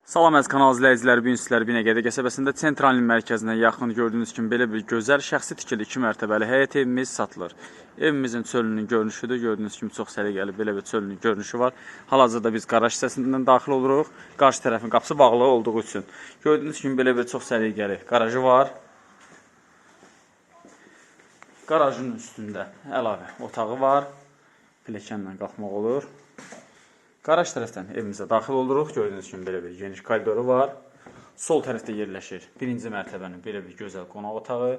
Salam əziz kanal izləyiciləri, bu gün sizləri Binəqədi qəsəbəsində Sentralin mərkəzinə yaxın gördüyünüz kimi belə bir gözəl şəxsi tikili 2 mərtəbəli həyət evimiz satılır. Evimizin çölünün görünüşüdür. Gördüyünüz kimi çox səliqəli belə bir çölünün görünüşü var. Hal-hazırda biz qaraj hissəsindən daxil oluruq. Qarşı tərəfin qapısı bağlı olduğu üçün. Gördüyünüz kimi belə bir çox səliqəli qarajı var. Qarajın üstündə əlavə otağı var. Pilləkənlə qalxmaq olur. Qaraj tərəfdən evimizə daxil oluruq. Gördüyünüz kimi belə bir geniş koridoru var. Sol tərəfdə yerləşir birinci mərtəbənin belə bir gözəl qonaq otağı.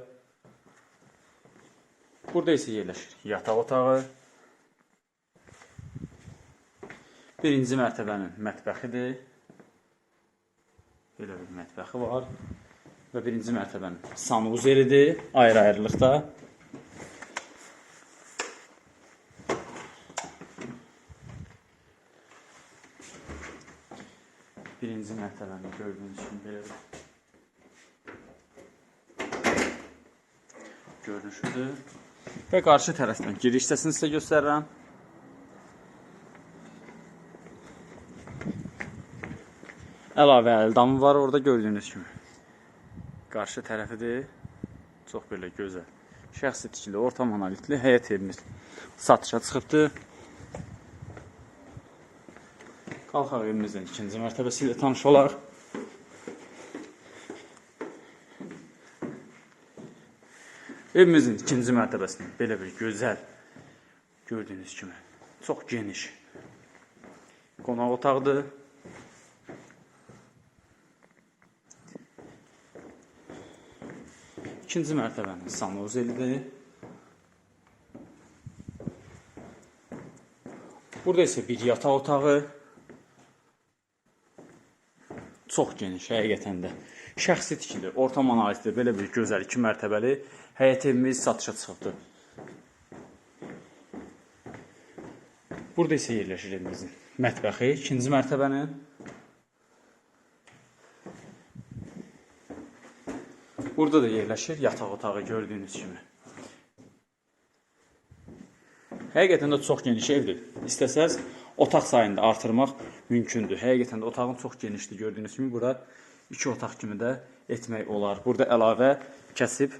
Burada isə yerləşir yataq otağı. Birinci mərtəbənin mətbəxidir. Belə bir mətbəxi var. Və birinci mərtəbənin sanuzelidir, ayrı-ayrılıqda. Birinci mərtəbəni gördüyünüz kimi belə bir görünüşüdür. Və qarşı tərəfdən giriş hissəsini sizə göstərirəm. Əlavə əldamı var orada gördüyünüz kimi. Qarşı tərəfidir. Çox belə gözəl. Şəxsi tikili, orta monolitli həyət evimiz satışa çıxıbdır. Qalxaq evimizin ikinci mərtəbəsi ilə tanış olaq. Evimizin ikinci mərtəbəsinin belə bir gözəl, gördüyünüz kimi, çox geniş qonaq otağıdır. İkinci mərtəbənin sanuzelidir. Burada isə bir yataq otağı. Çox geniş, həqiqətən də. Şəxsi tikili, orta monolitli, belə bir gözəl 2 mərtəbəli həyət evimiz satışa çıxıbdır. Burada isə yerləşir evimizin mətbəxi, ikinci mərtəbənin. Burada da yerləşir yataq otağı gördüyünüz kimi. Həqiqətən də çox geniş evdir. İstəsəz otaq sayını da artırmaq mümkündür. Həqiqətən də otağın çox genişdir. Gördüyünüz kimi bura 2 otaq kimi də etmək olar. Burada əlavə kəsib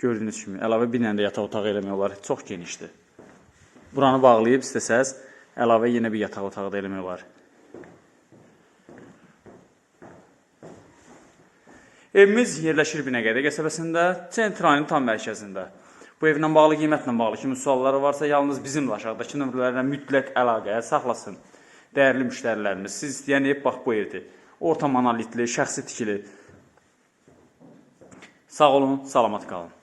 gördüyünüz kimi əlavə bir dənə də yataq otağı eləmək olar. Çox genişdir. Buranı bağlayıb istəsəz əlavə yenə bir yataq otağı da eləmək olar. Evimiz yerləşir Binəqədi qəsəbəsində, Sentralin tam mərkəzində. Bu evlə bağlı, qiymətlə bağlı kimi sualları varsa, yalnız bizimlə aşağıdakı nömrələrlə mütləq əlaqəyə saxlasın. Dəyərli müştərilərimiz, siz istəyən ev bax bu evdir. Orta monolitli, şəxsi tikili. Sağ olun, salamat qalın.